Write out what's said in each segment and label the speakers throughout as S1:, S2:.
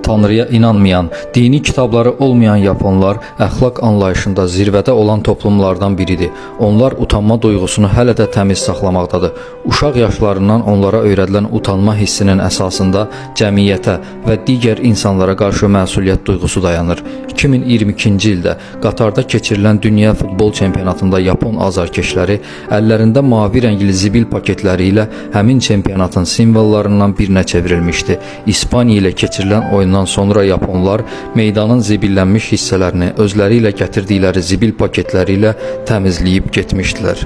S1: Tanrıya inanmayan, dini kitabları olmayan yaponlar əxlaq anlayışında zirvədə olan toplumlardan biridir. Onlar utanma duyğusunu hələ də təmiz saxlamaqdadır. Uşaq yaşlarından onlara öyrədilən utanma hissinin əsasında cəmiyyətə və digər insanlara qarşı məsuliyyət duyğusu dayanır. 2022-ci ildə Qatarda keçirilən Dünya Futbol Çempionatında yapon azarkeşləri əllərində mavi rəngli zibil paketləri ilə həmin çempionatın simvollarından birinə çevrilmişdi. İspaniya ilə keçirilən oyundan sonra yaponlar meydanın zibillənmiş hissələrini özləri ilə gətirdikləri zibil paketləri ilə təmizləyib getmişdilər.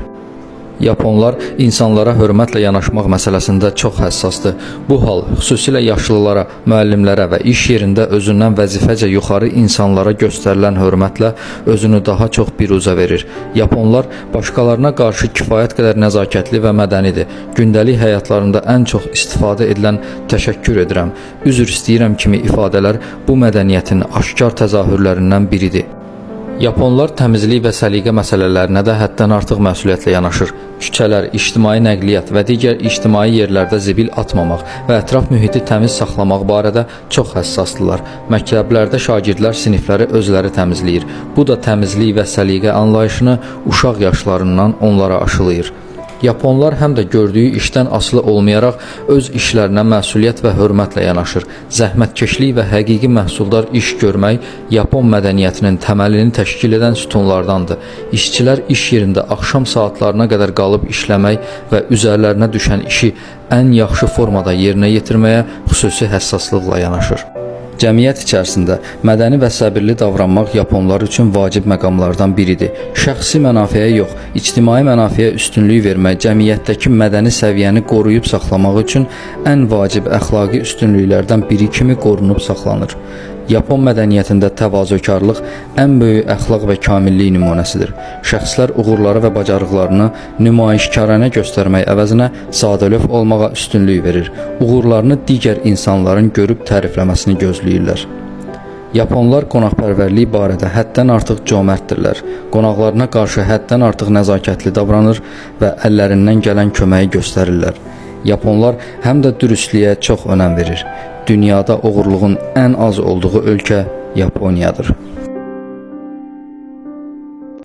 S1: Yaponlar insanlara hörmətlə yanaşmaq məsələsində çox həssasdır. Bu hal xüsusilə yaşlılara, müəllimlərə və iş yerində özündən vəzifəcə yuxarı insanlara göstərilən hörmətlə özünü daha çox biruzə verir. Yaponlar başqalarına qarşı kifayət qədər nəzakətli və mədənidir. Gündəlik həyatlarında ən çox istifadə edilən təşəkkür edirəm, üzr istəyirəm kimi ifadələr bu mədəniyyətin aşkar təzahürlərindən biridir. Yaponlar təmizlik və səliqə məsələlərinə də həddən artıq məsuliyyətlə yanaşır. Küçələr, ictimai nəqliyyat və digər ictimai yerlərdə zibil atmamaq və ətraf mühiti təmiz saxlamaq barədə çox həssasdırlar. Məktəblərdə şagirdlər sinifləri özləri təmizləyir. Bu da təmizlik və səliqə anlayışını uşaq yaşlarından onlara aşılayır. Yaponlar həm də gördüyü işdən asılı olmayaraq öz işlərinə məsuliyyət və hörmətlə yanaşır. Zəhmətkeşlik və həqiqi məhsuldar iş görmək Yapon mədəniyyətinin təməlini təşkil edən sütunlardandır. İşçilər iş yerində axşam saatlarına qədər qalıb işləmək və üzərlərinə düşən işi ən yaxşı formada yerinə yetirməyə xüsusi həssaslıqla yanaşır. Cəmiyyət içərisində mədəni və səbirli davranmaq yaponlar üçün vacib məqamlardan biridir. Şəxsi mənafeyə yox, ictimai mənafeyə üstünlük vermək cəmiyyətdəki mədəni səviyyəni qoruyub saxlamaq üçün ən vacib əxlaqi üstünlüklərdən biri kimi qorunub saxlanır. Yapon mədəniyyətində təvazökarlıq ən böyük əxlaq və kamillik nümunəsidir. Şəxslər uğurları və bacarıqlarını nümayişkaranə göstərmək əvəzinə sadəlövh olmağa üstünlük verir. Uğurlarını digər insanların görüb tərifləməsini gözləyirlər. Yaponlar qonaqpərvərlik barədə həddən artıq cömərtdirlər. Qonaqlarına qarşı həddən artıq nəzakətli davranır və əllərindən gələn köməyi göstərirlər. Yaponlar həm də dürüstlüyə çox önəm verir. Dünyada oğurluğun ən az olduğu ölkə Yaponiyadır.